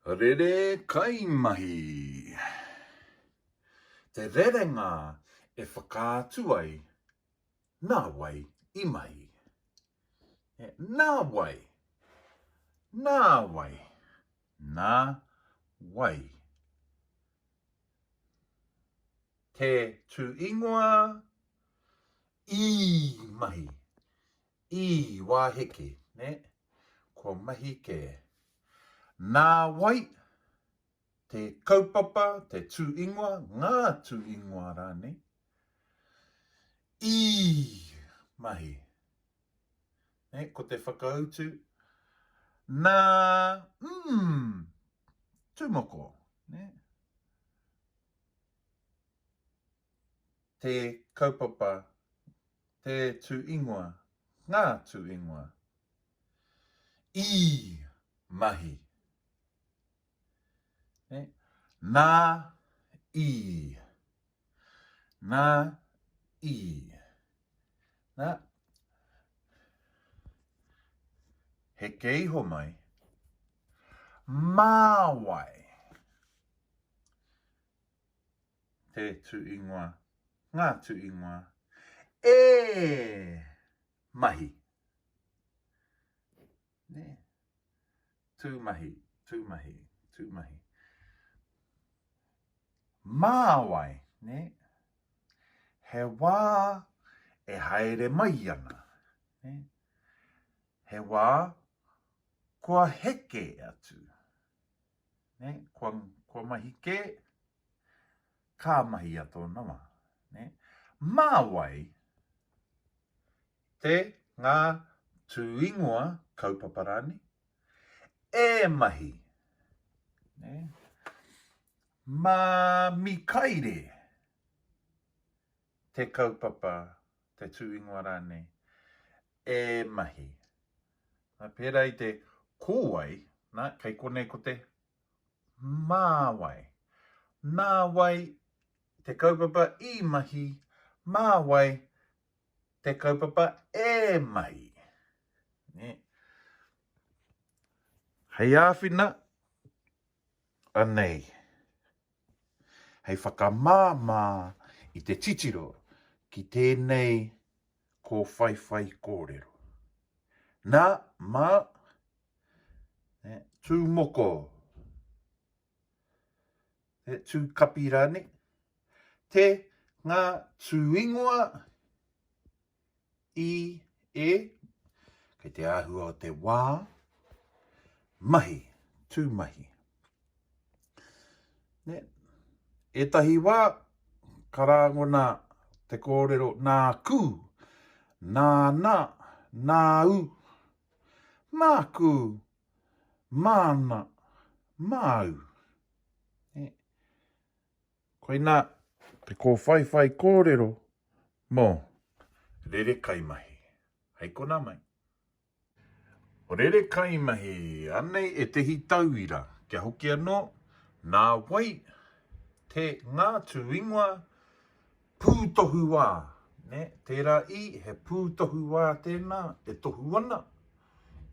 Rere kaimahi. Te rerenga e whakaatu ai nā wai i mahi. Nā wai? Nā wai? Nā wai? Te tū ingoa i mahi. I wā heke, nē? Kua mahi kē. Nā wai te kaupapa, te tū ingoa, ngā tū ingoa rānei, i mahi? Nē, ko te whakautu, nā, mm, tūmoko, nē? Te kaupapa, te tū ingoa, ngā tū ingoa. I mahi. Ne? Nā i. Nā i. Nā. Heke iho mai. Mā wai. Te tū ingoa, ngā tū ingoa, e mahi. Nē? Tū mahi, tū mahi, tū mahi. Mā wai, nē? He wā e haere mai ana. Nē? He wā kua heke atu. Nē? Kua, kua mahi kē, ka mahi a tōna wā. Nē? Mā wai te, ngā tūingoa kaupapa rānei e mahi? Nē? Mā Mikaere te kaupapa, te tūingoa rānei e mahi. Nā, pērā i te ko wai, nā, kei konei ko te mā wai. Nā wai te kaupapa i mahi, mā wai te kaupapa e mahi. Nē. Hei āwhina, anei. Hei whakamāmā i te titiro ki tēnei kōwhaiwhai kōrero. Nā, mā, nē, tū moko, nē, tū kapi rānei, te, ngā tūingoa i, e, kei te āhua o te wā, mahi, tū mahi. Nē, ētahi wā, ka rāngona te kōrero nāku, nāna, nāu, māku, māna, māu. Nē. Koinā te kōwhaiwhai kōrero mō Rere Kaimahi. Hei konā mai. Rere Kaimahi, anei ētehi tauira, kia hoki anō, nā wai te ngā tūingoa pūtohu wā, nē, tērā i, he pūtohu wā tēnā e tohu ana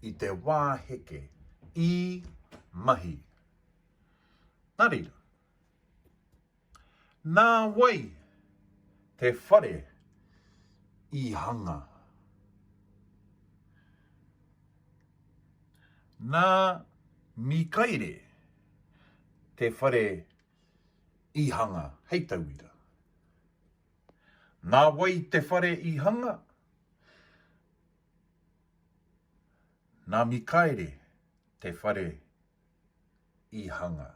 i te wā heke, i mahi. Nā reira, Nā wai te whare i hanga? Nā Mikaere te whare i hanga, hei tauira. Nā wai te whare i hanga? Nā Mikaere te whare i hanga.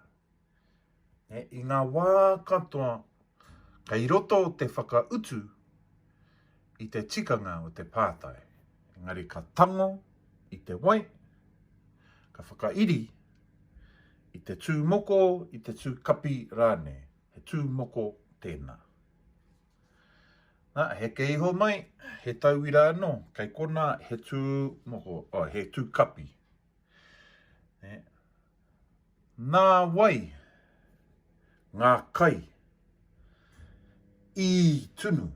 I ngā wā katoa, kei roto te whakautu i te tikanga o te pātai. Engari ka tango i te wai, ka whakairi i te tū moko, i te tū kapi rānei. He tū moko tēnā. Nā, heke iho mai, he tauira anō, kei konā he tū moko, oh, he tū kapi. Nā wai ngā kai i tunu?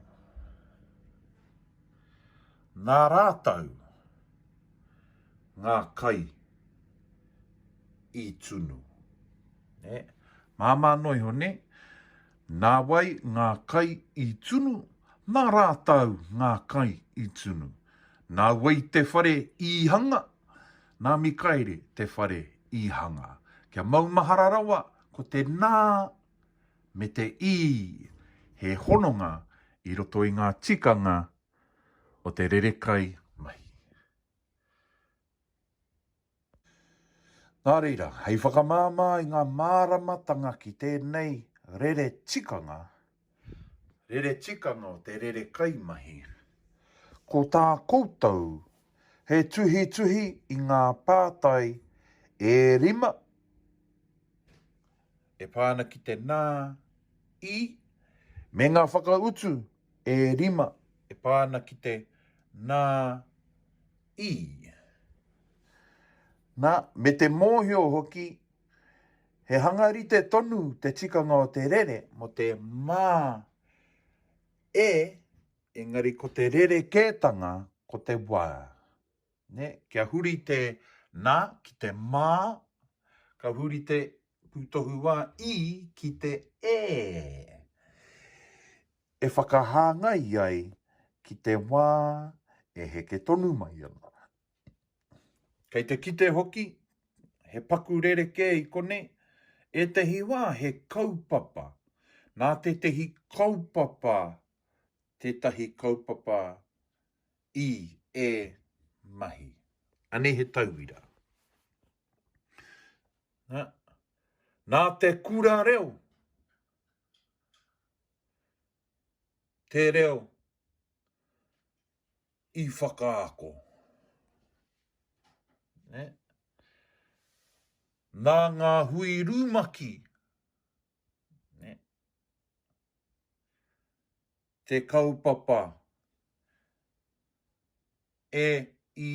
Nā rātou ngā kai i tunu. Nē? Māmā noa iho, nē? Nā wai ngā kai i tunu? Nā rātou ngā kai i tunu. Nā wai te whare i hanga? Nā Mikaere te whare i hanga. Kia maumahara rawa, ko te nā me te i he hononga i roto i ngā tikanga o te rerekai mahi. Nā reira, hei whakamāmā i ngā māramatanga ki tēnei rere tikanga, rere tikanga o te rere kaimahi, ko tā koutou he tuhituhi i ngā pātai e rima e pā ana ki te nā, i, me ngā whakautu e rima e pā ana ki te nā, i. Nā, me te mōhio hoki, he hanga rite tonu te tikanga o te rere mō te mā e, engari ko te rerekētanga ko te wā. Nē, kia huri te nā ki te mā, ka huri te pūtohu wā i ki te e. E whakahāngai ai ki te wā e heke tonu mai ana. Kei te kite hoki, he paku rerekē i konei, ētehi wā he kaupapa, nā tētehi kaupapa tētahi kaupapa i, e, mahi. Anei he tauira. Nā, nā te kura reo te reo i whakaako. Nē? Nā ngā hui rumaki, nē? Te kaupapa e i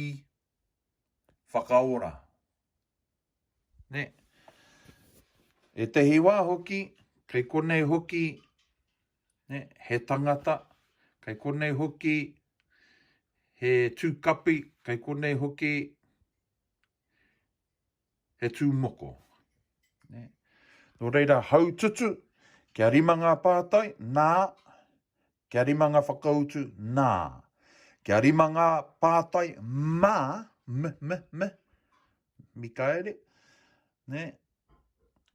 whakaora. Nē? Ētehi wā hoki, kei konei hoki Nē, he tangata, kei konei hoki he tūkapi, kei konei hoki he tūmoko. Nē. Nō reira, haututu, kia rima ngā pātai, nā, kia rima ngā whakautu, nā. Kia rima ngā pātai, mā, m, m, m, Mikaere, nē.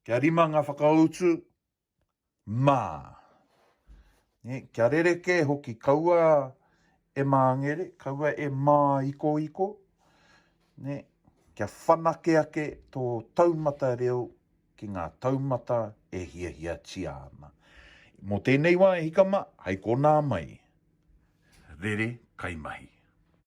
Kia rima ngā whakautu, Mā. Nē, kia rerekē hoki, kaua e māngere, kaua e māikoiko, nē, kia whanake ake tō taumata reo ki ngā taumata e hiahiatia ana. Mō tēnei wā e hika mā, hei konā mai, rere kaimahi.